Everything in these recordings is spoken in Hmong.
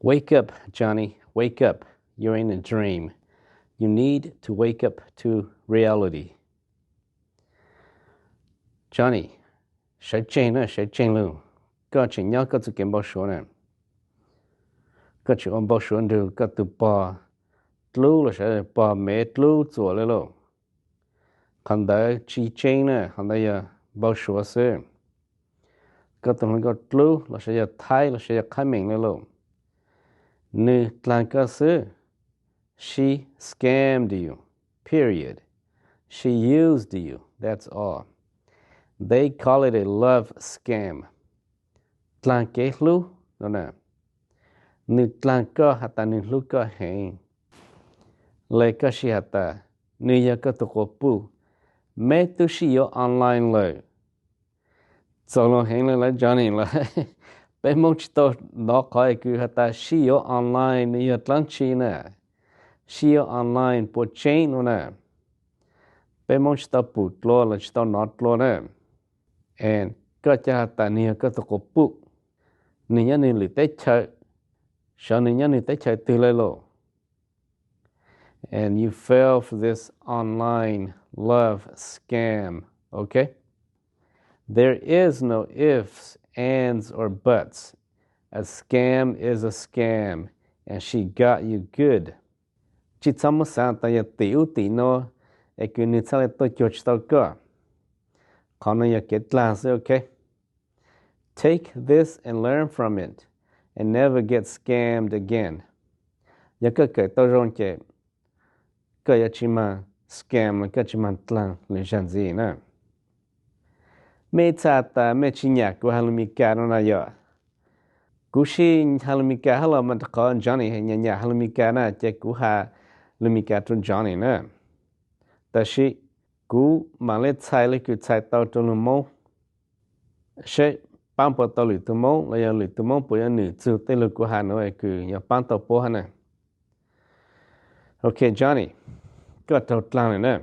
Wake up, Johnny, wake up. You're in a dream. You need to wake up to reality. Johnny, sawv tsees na, sawv tsees lug. Koj tseem nyob koj txoj kev npau suav na. Koj tseem ua npau suav nrug koj tug pog dlub los sav, pog mev dlub txuam le lauj. Qhov ntawd tsis tseeb na, qhov ntawd yog npau suav xwb. Koj tug hluas nkauj dlub los sav yog thaib los sav yog qhab meem le lauj. Nwg dlaag koj xwb. She scammed you. Period. She used you. That's all. They call it a love scam. Dlaag kev hlub no na. Nwg dlaag koj has tas nwg hlub koj heev. Le koj sij has tas nwg yog koj tug quas puj, meb tub sib yuav online lawm. Txaus luag heev le lawm Johnny lawm. Peb Moob tsis tau nov qhov kws has tas sib yuav online nwg yog dlaab tsi na. Sib yuav online puas tseeb no na. Peb Moob tsis tau pum dlua los tsis tau nov dlua na. And koj ca has tas nwg yog koj tug quas puj, nwg nyob nwg lwm teb chaws, xyov nwg nyob nwg teb chaws twg le lauj. And you fell for this online love scam, okay? There is no ifs, ands, or buts. A scam is a scam, and she got you good. Tsis txhob muab xaav tas yog tim ub tim no es kws nwg txhaj le tuaj cuag tsis tau koj. Qhov no yog kev dlaag xwb, okay? Take this and learn from it and never get scammed again. Yog koj kawm tau zoo ces koj yuav tsis mag scam los koj tsis mag dlaag lwm zag ntxiv na. Mej txhaj tas mej tsis nyam kuv has lus Mis Kas no na yom. Kuv sij has lus Mis Kas hab los mas rau qhov Johnny nyam nyam has lus Mis Kas na ces kuv has lus Mis Kas rau Johnny na. Tab sis kuv mam le txhais le kws txhais tau rau lug Moob, seb paab puas tau lwm tug Moob los yog lwm tug Moob puas yuav nwm txug tej lug kuv has nuav kws yuav paab tau puab hab na. Ok Johnny, koj raug dlaag lawm na.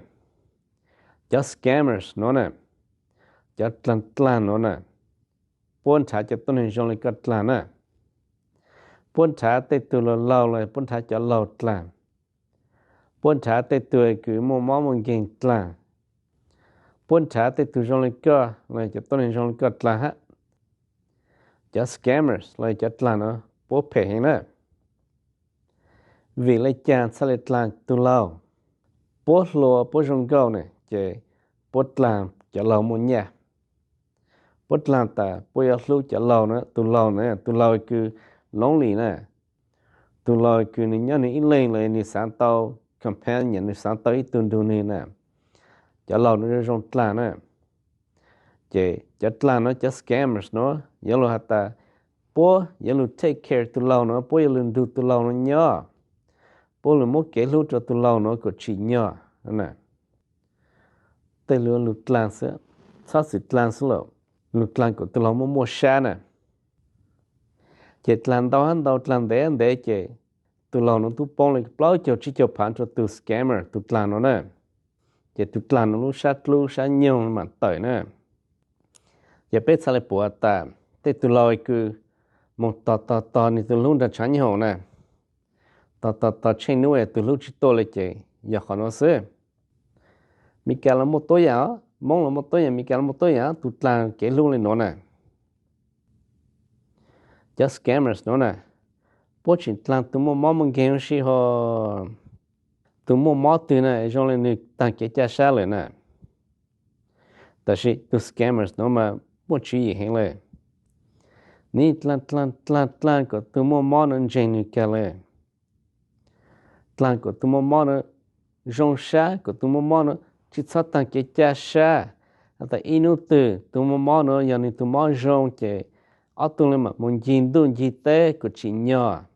Cov scammers nuav na, cov dlaag dlaag nuav na, puab nrhav cov tuab neeg zoo le koj dlaag na. Puab nrhav tej tug laug laug los puab nrhav cov laug dlaag. Puab nrhav tej tug kws muaj mob muaj nkeeg dlaag. Puab nrhav tej tug zoo le koj los cov tuab neeg zoo le koj dlaag hab. Cov scammers los cov dlaag nuav puab phem heev na. Vim le caag txhaj le dlaag tug laug? Puab hluas puab zoo nkauj ne ces puab dlaag cov laug muaj nyaj. Puab dlaag tas puab yuav hlub cov laug na, tug laug na, tug laug kws lonely na, tug laug kws nwg nyob nwg ib leeg los nwg xaav tau companion, nwg xaav tau ib tug nrug nwg na. Cov laug nuav zoo dlaag na. Ces cov dlaag nuav, cov scammers nuav yuav lug has tas puab yuav lug take care tug laug nuav, puab yuav lug nrug tug laug nuav nyob, puab lug muab kev hlub rua tug laug nuav kuas tsim nyog. Tej lug lug dlaag xwb, txhob txwm dlaag xwb lawm, lug dlaag kuas tug laug muaj muaj sab na. Ces dlaag ntau hab ntau, dlaag ntev hab ntev ces tug laug nuav tub poob le plaub caug tsib caug phav rua tug scammer tug dlaag nuav na. Ces tug dlaag nuav lub sab dlub sab nyoog mam tawm na. Ces peb txhaj le pum tas tej tug laug kws moog tog tog tog nwg tug hlub nraag tshaav nyoog na, tog tog tog tsheej nub tug hlub tsis tuaj le ces yog qhov nuav xwb. Mis Kas los muaj tuab yaam, Moob los muaj tuab yaam, Mis Kas los muaj tuab yaam, tug dlaag kev hlub le nuav na. Cov scammers nuav na, puab tseem dlaag tug muaj mob muaj nkeeg huv si hos. Tug muaj mob twg na zoo le nwg taag kev caj sab lawm na. Tab sis tug scammers nuav mas muaj tswv yim heev le. Nwg dlaag dlaag dlaag dlaag kuas tug muaj mob nuav ntseeg nwg kag le. Dlaag kuas tug muaj mob nuav zoo sab, kuas tug muaj mob nuav tsis txhob taag kev caj sab. Has tas ib nub twg tug muaj mob nuav yog nwg tug mob zoo ces ob tug le mam moog ncig ntuj ncig teb kuas tsim nyog.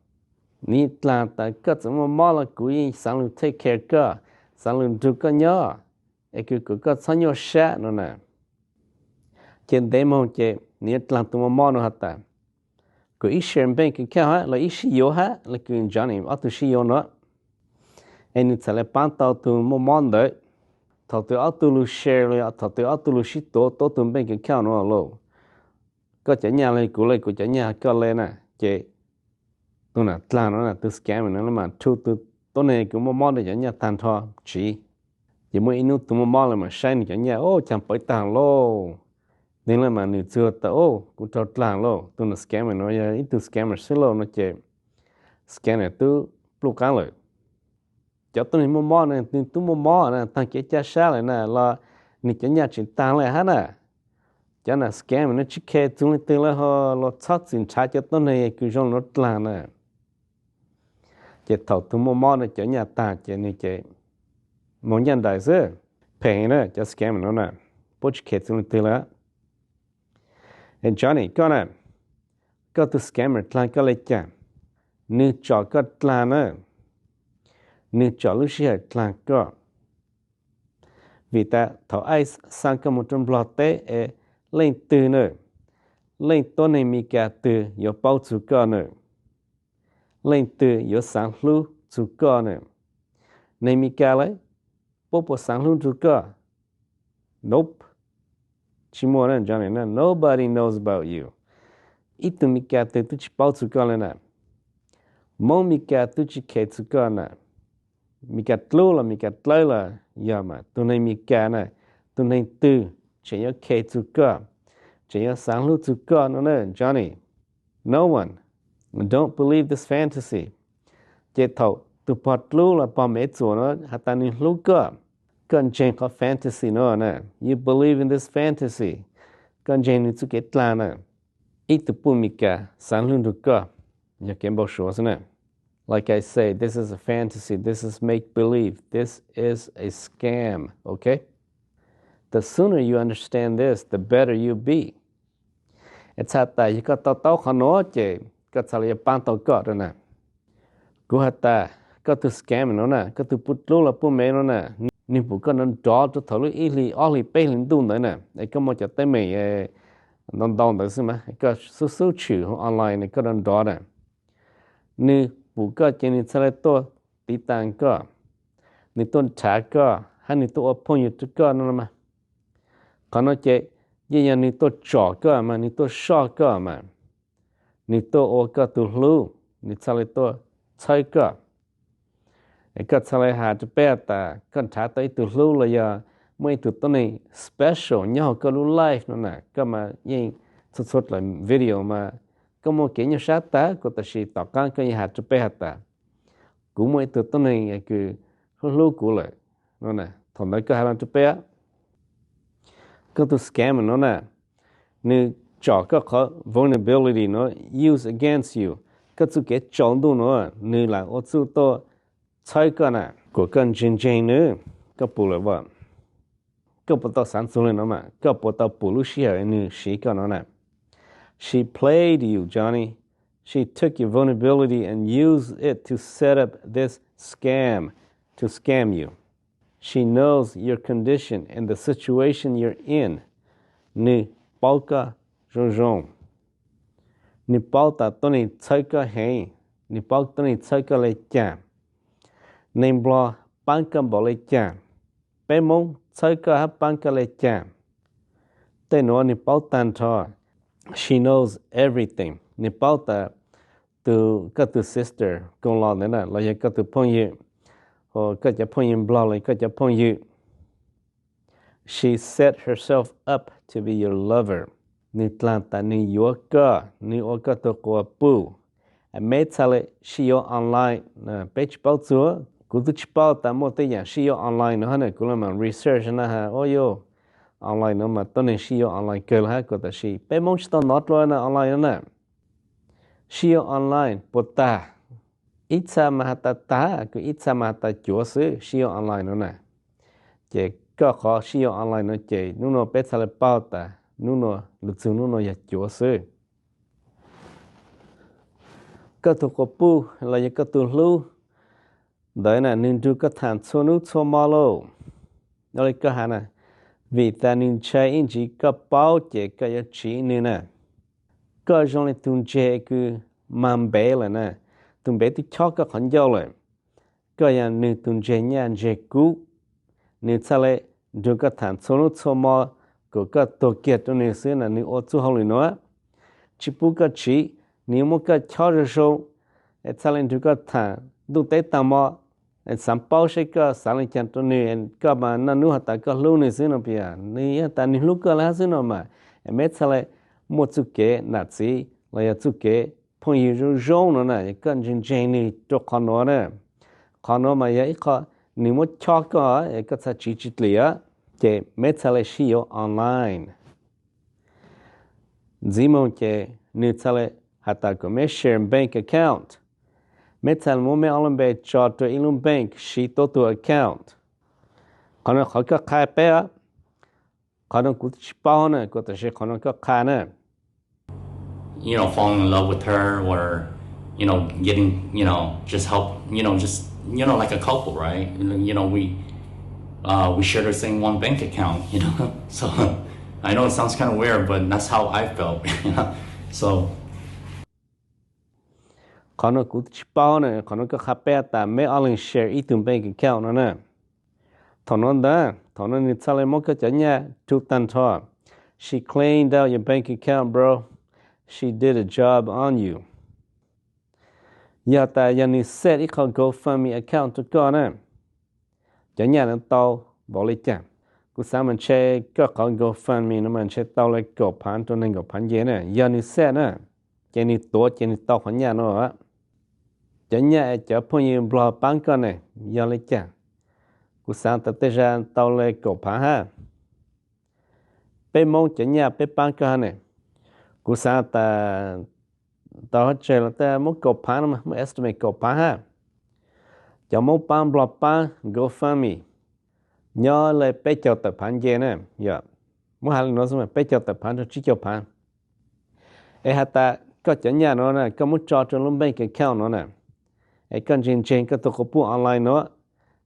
Nwg dlaag tas koj txawm muaj mob los kuv yeej xaav lug take care koj, xaav lug nrug koj nyob, es kws kuas koj txhob nyuaj sab no na. Ces ntev moog ces nwg yuav dlaag tug muaj mob nuav has tas kuas ib share bank account hab los ib sib yuav hab le kws Johnny ob tug sib yuav nuav, es nwg txhad le paab tau tug muaj mob ntawd. Thaum twg ob tug lug share los yog thaum twg ob tug lug sib tuav tuab tug bank account nuav lauj, koj cov nyaj le kuv le, kuv cov nyaj koj le na, ces Tus nam dlaag no na, tus scammer no mas thu tus tuab neeg kws muaj mob ntawd cov nyaj taag nrho tsiv. Ces muaj ib nub tus muaj mob lawm mas saib nwg cov nyaj, o, caag pawv taag lauj. Nwg le mas nwg txug tas, o, kuv raug dlaag lauj, tus nam scammer no yog ib tug scammer xwb lauj no ces scammer tub pluj qaab lawm. Cov tuab neeg muaj mob na, nwg tub muaj mob na, taag kev ca sab lawm na los nwg cov nyaj tseem taag le hab na. Cov nam scammer no tsi khe txug leej twg le ho los txhob txwm nrhav cov tuab neeg kws zoo le nuav dlaag na. Ces thaum tus muaj mob na cov nyaj taag ces nwg ces moog nyaj nraim xwb. Phem na cov scammer no na, puab tsi khe txug leej twg le. Johnny, koj na, koj tug scammer dlaag koj le caag? Nwg tsom koj dlaag na. Nwg tsom lub sij hawm dlaag koj. Vim tas thaum ICE xa koj moog rua Nplog teb es leej twg na, leej tuab neeg Meskas twg yuav paub txug koj na? Leej twg yuav xaav hlub txug koj na? Neeg Meskas lawm, puab puas xaav hlub txug koj? Nope. Tsi muaj na, Johnny na, nobody knows about you. Ib tug Meskas twg tub tsi paub txug koj le na. Moob Meskas tub tsi khe txug koj na. Meskas dlub los Meskas dlawb los yog mas tus neeg Meskas na, tus neeg twg tseem yuav khe txug koj, tseem yuav xaav hlub txug koj no na, Johnny? No one. Don't believe this fantasy. Ces thaum tus pog dlub los pog Mevtxuas no has tas nwg hlub koj, koj ntseeg qhov fantasy no na, you believe in this fantasy, koj ntseeg nwg txuj kev dlaag na. Ib tug puj Meskas xaav hlub nrug koj yog kev npau suav xwb na. Like I say, this is a fantasy, this is make believe, this is a scam, okay? The sooner you understand this, the better you'll be. Es txhais tas yog koj to taub qhov nuav ces koj txhaj le yuav paab tau koj rua na. Kuv has tas koj tug scammer no na, koj tug puj dlub los puj Mev no na, nwg pum koj nrov nrov rua thaum lub ib hlis ob hlis peb hlis ntuj ntawd na, es koj muaj cov teeb meem ntau ntau ntawd xwb mas koj xub xub tshwm online koj nrov nrov na. Nwg pum koj ces nwg txhaj le tuaj tiv tas koj, nwg tuaj nrhav koj hab nwg tuaj ua phooj ywg rua koj no mas. Qhov no ces yeej yog nwg tuaj tsom koj mas, nwg tuaj soj koj mas, nwg tuaj ua koj tug hlub, nwg txhaj le tuaj txhawb koj. Es koj txhaj le has rua peb has tas koj nrhav tau ib tug hlub los yog muaj ib tug tuab neeg special nyob hauv koj lub life no na, koj mas yeej txhua txhua dlaim video mas koj muaj kev nyuaj sab tag kuv, tab sis tom qaab koj yeej has rua peb has tas kuv muaj ib tug tuab neeg kws hlub hlub kuv lawm no na. Thaum ntawd koj has le rua peb, koj tug scammer no na, nwg tsom koj qhov vulnerability no use against you, koj txuj kev tsaus ntuj no, nwg lam ua txuj tuaj txhawb koj na. Kuas koj ntseeg ntseeg nwg, koj pum lawm as, koj puas tau xaav txug le no mas, koj puas tau pum lub sij hawm nwg siv koj no na? She played you, Johnny. She took your vulnerability and used it to set up this scam to scam you. She knows your condition and the situation you're in. Nwg paub koj zoo zoo. Nwg paub tas tuab neeg txhawb koj heev, nwg paub tuab neeg txhawb koj le caag, neeg Nplog paab koj npaum le caag, peb Moob txhawb koj hab paab koj le caag. Tej nuav nwg paub taag nrho. She knows everything. Nwg paub tas tus, koj tug sister koos los ntawd na, los yog koj tug phooj ywg, koj cov phooj ywg Nplog los yog koj cov phooj ywg. She set herself up to be your lover. Nwg dlaag tas nwg yuav koj, nwg ua koj tug quas puj. Meb txhaj le sib yuav online, peb tsi paub txug. Kuv tub tsi paub tas muaj tej yaam sib yuav online no hab na, kuv le maam research na has, o yog online no mas tuab neeg sib yuav online kawg le hab kuas, tab sis peb Moob tsi tau nov dlua na online no na. Sib yuav online puas tag? Ib txha mas has tas tag, kuas ib txha mas has tas cuav xwb sib yuav online no na. Ces koj qhov sib yuav online no ces nub nua peb txhaj le paub tas nub nua lug txug nub nua yog cuav xwb. Koj tug quas puj los yog koj tug hlub ntawd na, nwg nrug koj thaam txhua nub txhua mo lauj. Ua le koj has na, vim tas nwg ntshai ib ntsis koj paub ces koj yuav tsiv nwg na. Koj zoo le tug ntseg kws mag npev lawm na, tug npev twb chob koj qhov ncauj lawm. Koj yog nwg tug ntseg nyaj ntseg kub, nwg txhaj le nrug koj thaam txhua nub txhua mo kom koj tuag kiag rua nwg xwb na, nwg ua txuj hauj lwm nuav tsi pub koj tsiv, nwg yuav muab koj chob zoo zoo, es txhaj le nrug koj tham ntuj teb tag hmo, es xaav paub seb koj xaav le caag rua nwg, koj mas naj nub has tas koj hlub nwg xwb no, puas yog? Nwg has tas nwg hlub koj le hab xwb no mas, es meb txhaj le muaj txuj kev nam txiv los yog txuj kev phooj ywg zoo zoo no na, koj ntseeg ntseeg nwg rua qhov nuav na. Qhov nuav mas yog ib qho nwg muab chob koj, koj txhaj tsiv tsi dlim os, ces meb txhaj le sib yuav online. Ntxiv moog ces nwg txhaj le has tas kuas meb share bank account, meb txhaj le muab meb ob lub npe tso rua ib lub bank siv tuab tug account. Qhov nuav qhov koj qha peb os, qhov nuav kuv tsi paub na, kuas tam sis qhov nuav koj qha na. you know, falling in love with her or, you know, getting, you know, just help, you know, just, you know, like a couple, right? You know, we, uh, we share the same one bank account, you know? So I know it sounds kind of weird, but that's how I felt, you know? So Qhov nuav kuv tsi paub na, qhov nuav koj qha peb tas meb ob leeg share ib tug bank account no na. Thaum nuav ntawd, thaum nuav nwg txhaj le muab koj cov nyaj rhu tag nrho. She cleaned out your bank account, bro. She did a job on you. Yog tas yog nwg set ib qho GoFundMe account rua koj na, cov nyaj nuav tau npaum le caag? Kuv xaav mas ntshe koj qhov GoFundMe no mas ntshe tau le kaum phaav rua neeg nkaum phaav nce na. Yog nwg set na, ces nwg tuav ces nwg tau qhov nyaj nuav. Cov nyaj es cov phooj ywg nplog paab koj ne, yog le caag? Kuv xaav tas tej zag tau le kaum phaav hab. Peb Moob cov nyaj peb paab koj hab ne, kuv xaav tas tau hab tseg los tej muab kaum phaav no, muab estimate kaum phaav hab. Cov Moob paab nplog paab GoFundMe nyob le peb caug tawm phaav nce na. Yog muab has le nuav xwb mas peb caug tawm phaav rua tsib caug phaav. Es has tas koj cov nyaj nuav na koj muab tso rua lub bank account nuav na, es koj ntseeg ntseeg koj tug quas puj online nuav,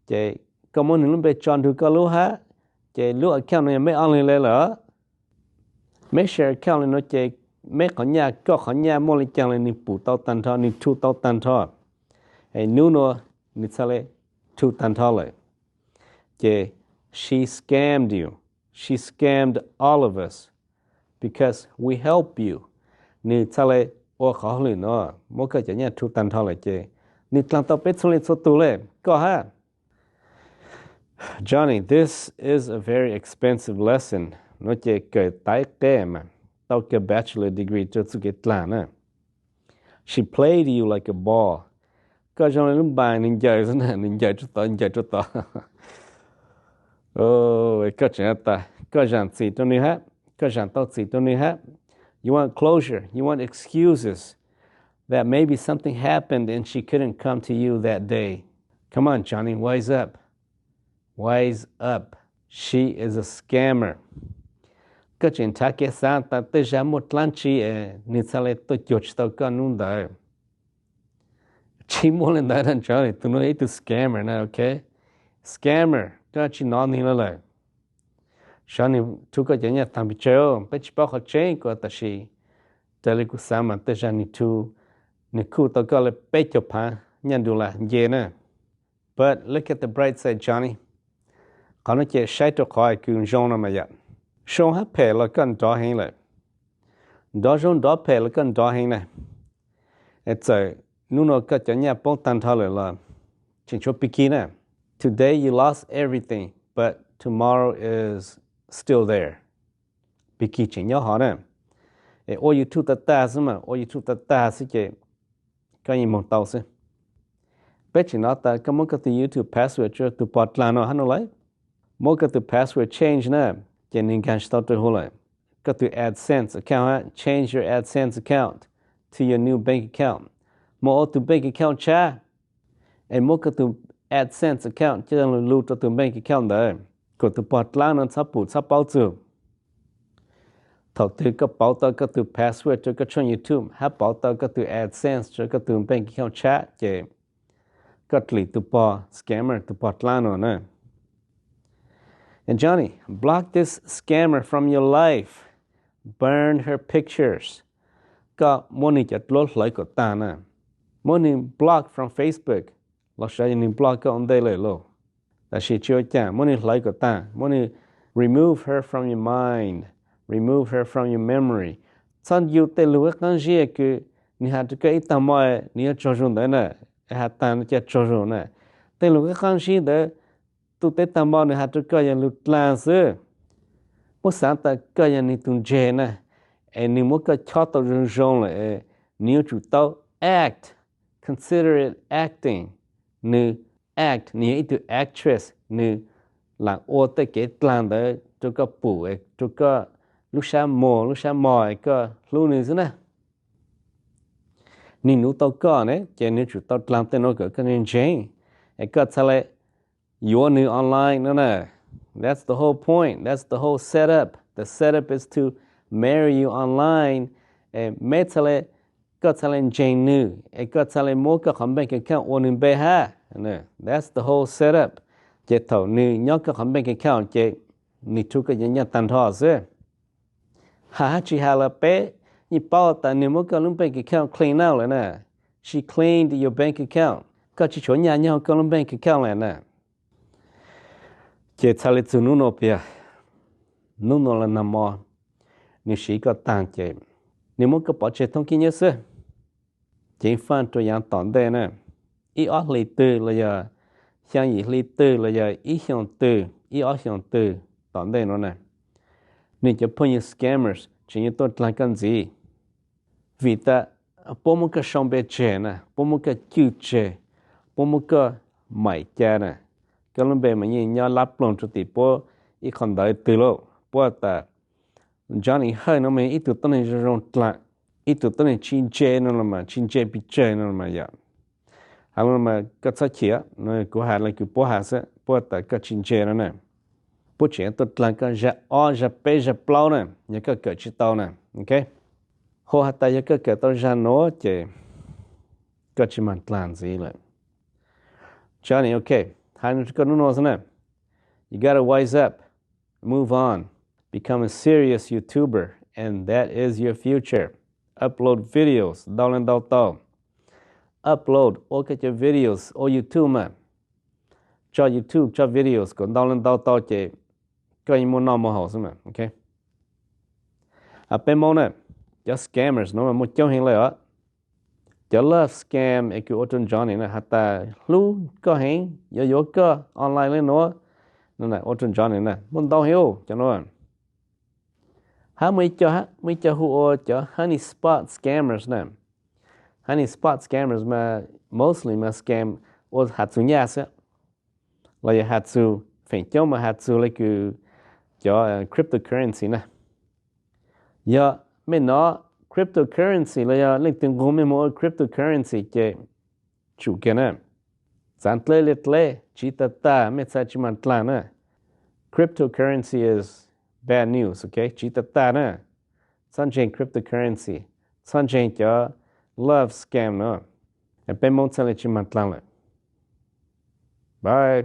ces koj muab nwg lub npe tso nrug koj lub hab, ces lub account nuav yog meb ob leeg le lawm. Meb share account le nuav ces meb qhov nyaj, koj qhov nyaj muaj le caag le nwg pum tau tag nrho, nwg rhu tau tag nrho. Es nub nuav nwg txhaj le rhu tag nrho lawm. Ces she scammed you. She scammed all of us because we help you. Nwg txhaj le ua qhov hauj lwm nuav muab koj cov nyaj rhu tag nrho lawm ces nwg dlaag tau peb txhua leej txhua tug le, koj hab. Johnny, this is a very expensive lesson. Nuav ces kawm taiv qeb mas, tau kawg bachelor degree rua txuj kev dlaag na. She played you like a ball. Koj zoo le lub npaas nwg ncaws xwb na, nwg ncaws rua tod ncaws rua tod. Koj tseem tas koj zaam txim rua nwg hab, koj zaam tau txim rua nwg hab. You want closure, you want excuses that maybe something happened and she couldn't come to you that day. Come on, Johnny, wise up. Wise up. She is a scammer. Koj tseem nrhav kev xaav tas tej zag muaj dlaab tsi es nwg txhaj le tuaj cuag tsi tau koj nub ntawd. Tsi muaj le ntawd na, Johnny, tug nuav ib tug scammer na, ok? Scammer, koj tsi nov nwg le lawm. Sav nwg rhu koj cov nyaj taag pes tsawg, peb tsi paub qhov tseeb kuas, tab sis raws le kuv xaav mas tej zag nwg rhu, nwg khuj tau koj le peb caug phaav nyaj nrug lam nce na. But look at the bright side, Johnny. Qhov nuav ces saib rua qhov kws zoo no mas yom. Zoo hab phem los koj nrov heev lawm. Nrov zoo nrov phem los koj nrov heev na. Es txawm nub nuav koj cov nyaj poob taag nrho lawm los tseem tshuav pig kig na. Today you lost everything, but tomorrow is still there. Pig kig tseem nyob hov na. Es ua YouTube tag tag xwb mas, ua YouTube tag tag xwb ces koj yeej moog tau xwb. Peb tseem nov tas koj muab koj tug YouTube password rua tug pog dlaag no hab no lawm. Muab koj tug password change na, ces nwg nkaag tsi tau rua huv lawm. Koj tug AdSense account hab, change your AdSense account to your new bank account. Moog ua tug bank account tshab, es muab koj tug AdSense account coj lug lug rua tug bank account ntawd, kuas tug pog dlaab no txhob pum txhob paub txug. Thaum twg koj pauv tau koj tug password rua koj tshooj YouTube hab pauv tau koj tug AdSense rua koj tug bank account tshab ces koj dlim tug pog scammer, tug pog dlaab no na. And Johnny, block this scammer from your life. Burn her pictures. Koj muab nwg cov duab hlawv kom taag na. Muab nwg block from Facebook, los sav yog nwg block koj ua ntej lawm lauj. Tab sis tsi ua caag, muab nwg hlawv kom taag, muab nwg remove her from your mind, remove her from your memory. Txhob yug tej lug qaab zib kws nws has rau koj ib tag hmo nws yuav tsaug zog ntawd na, has tag no cas tsaug zog na. Tej lus qab qab zib ntawd, tus teb tag hmo nws has rau koj yog lus dlag xwb. Muab xav tas koj yog nws tus ntseg na, es nws muab koj chob tau zoo zoo lawm, nws yuav tsum tau act, consider it acting. Nws act, nws yog ib tug actress, nws lam ua tej kev dlag ntawd rau koj pum, rau koj lub sab muag lub sab mos es koj hlub nws xwb na. Nws nuv tau koj ne, ces nws tsum tau dlag tej no kom koj ntseeg, es koj txhaj le yuav nws online no na. That's the whole point. That's the whole setup. The setup is to marry you online. Es meb txhaj le, koj txhaj le ntseeg nws, es koj txhaj le muab koj qhov bank account ua nws npe hab. That's the whole setup. Ces thaum nws nyob koj qhov bank account ces nws rub koj cov nyiaj tag nrho xwb. Has hab tsis has los peb yeej paub tas nws muab koj lub bank account clean out lawm na. She cleaned your bank account. Koj tsis tshuav nyaj nyob koj lub bank account lawm na. Ces txhaj le txug nub nua piag, nub nua los nag mo, nws siv koj taag ces nws muab koj pov tseg thoob kib nyob xwb. Ces faj rua yaav tom ntej na, ib ob hlis twg los yog xyaa yim hli twg los yog ib xyoos twg ib ob xyoos twg tom ntej nuav na, nws cov phooj ywg scammers tseem yuav tuaj dlaag koj ntxiv. Vim tas puab muab koj sau npe tseg na, puab muab koj cwj tseg, puab muab koj maim ca na, koj lub npe mas yeej nyob lab ploog rua tim puab ib qho ntawv twg lauj. Puab tas Johnny Hawj no mas ib tug tuab neeg zoo zoo dlaag, ib tug tuab neeg tsis ntse no los mas tsis ntse pes tsawg no los mas yom. Has no mas koj txhob chim, kuv has le kws puab has xwb, puab tas koj tsis ntse no na. Puab tseem yuav tuaj dlaag koj zag ob zag peb zag plaub na, yog koj kawm tsis tau na. Ok, hu has tas yog koj kawm tau zag nuav ces koj tsis maam dlaag ntxiv lawm. Johnny, ok, has no rua koj nub nua xwb na. You gotta wise up, move on, become a serious YouTuber, and that is your future. Upload videos ntau le ntau tau. Upload, ua koj cov videos, ua YouTube mas, tso YouTube, tso videos kom ntau le ntau tau ces koj yeej muaj noj muaj haus xwb mas. Ok, peb Moob na, cov scammers no mas muaj coob heev le os. Cov love scam es kws ua rau Johnny na, has tas hlub koj heev, yuav yuav koj online le nuav, ua rau Johnny na muaj ntau heev cov nuav. Hab muaj ib co, muaj ib co hu ua cov honey spot scammers na. Honey spot scammers mas mostly mas scam ua has txug nyaj xwb, los yog has txug, feem coob mas has txug le kws cov cryptocurrency na. Yog mej nov cryptocurrency los yog leej twg nqug mej moog ua cryptocurrency ces tsum kiag na. Txav dleb le dleb, tsiv tag tag, mej txhaj tsis maam dlaag na. Cryptocurrency is bad news, ok, tsiv tag tag na. Txhob ntseeg cryptocurrency, txhob ntseeg cov love scam no. Peb Moob txhaj le tsis maam dlaag lawm. Bye.